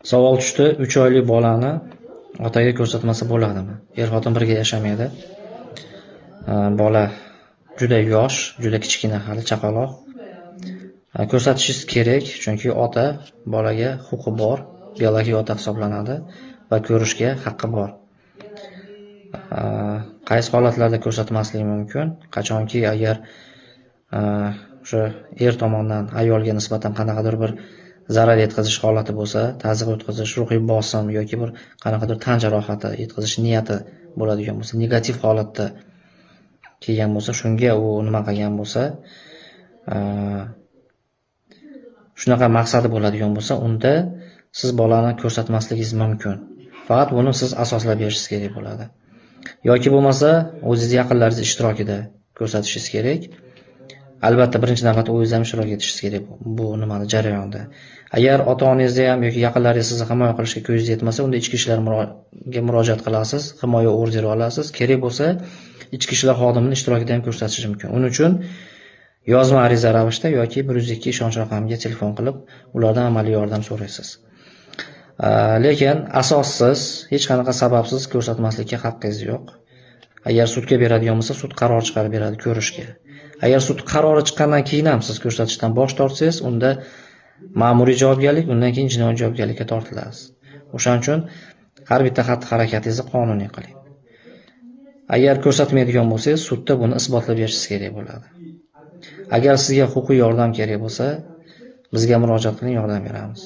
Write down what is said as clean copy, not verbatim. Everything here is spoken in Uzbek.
Savol tushdi: 3 oylik bolani otaga ko'rsatmasa bo'ladimi? Er-xotin birga yashamaydi. Bola juda yosh, juda kichkina hali, chaqaloq. Ko'rsatishingiz kerak, chunki ota bolaga huquqi bor, biologik ota hisoblanadi va ko'rishga haqqi bor. Qaysi holatlarda ko'rsatmaslik mumkin? Qachonki agar o'sha er tomondan ayolga nisbatan qanaqadir bir zarar yetkazish holati bo'lsa, tazyiq o'tkazish, ruhiy bosim yoki bir qanaqadir tan jarohati yetkazish niyati bo'ladigan bo'lsa, negativ holatda kelgan bo'lsa, shunga u nima qilgan bo'lsa, shunaqa maqsadi bo'ladigan bo'lsa, unda siz bolani ko'rsatmasligingiz mumkin. Faqat buni siz asoslab berishingiz kerak bo'ladi. Yoki bo'lmasa, o'zingiz yaqinlaringiz ishtirokida ko'rsatishingiz kerak. Albatta, birinchi navbatda o'zingiz ham ishtirok etishingiz kerak bu nimani jarayonda. Agar ota-onangizni ham yoki yaqinlaringiz sizni himoya qilishga kuchingiz yetmasa, unda ichki ishlar ga murojaat qilasiz, himoya orderi olasiz. Kerak bo'lsa, ichki ishlar xodimini ishtirokida ham ko'rsatish mumkin. Uning uchun yozma ariza ravishda yoki 102 ishonch raqamiga telefon qilib, ulardan amaliy yordam so'raysiz. Lekin asossiz, hech qanaqa sababsiz ko'rsatmaslikka haqqingiz yo'q. Agar sudga beradigan bo'lsa, sud qaror chiqarib beradi ko'rishga. Agar sud qarori chiqqandan keyin ham siz ko'rsatishdan bosh tortsangiz, unda ma'muriy javobgarlik, undan keyin jinoiy javobgarlikka tortilasiz. O'shaning uchun har bitta xatti-harakatingizni qonuniy qiling. Agar ko'rsatmaydigan bo'lsangiz, sudda buni isbotlab berishingiz kerak bo'ladi. Agar sizga huquqiy yordam kerak bo'lsa, bizga murojaat qiling, yordam beramiz.